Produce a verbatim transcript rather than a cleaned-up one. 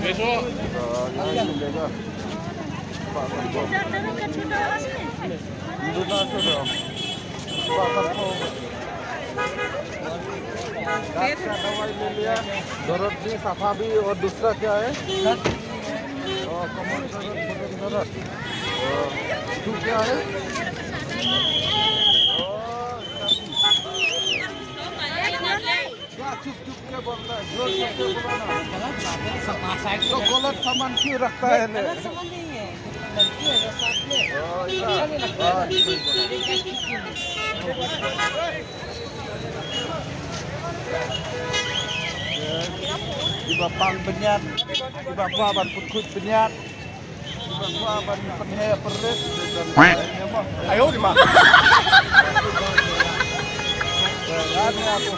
हाँ, यहाँ ही मिलेगा। बासठ को। ये दो ना सौ दो। बासठ को। दांत का दवाई ले लिया। दर्द भी, सफा भी। और दूसरा क्या है? और कमर दर्द, घुटन दर्द। और तू क्या है? और क्या चुप चुप के बोल रहा है? जोर जोर से बोलो ना। तो गलत सामान क्यों रखता है ले? गलत सामान नहीं है, गलती है, बस आपने ओ, ऐसा। अच्छा नहीं लगता है। हाँ, ठीक है। Iba pang bniat, iba pa ban put kut bniat. Ba ba ban pynheh pyrrit dan ayo di ma. Jangan ya aku.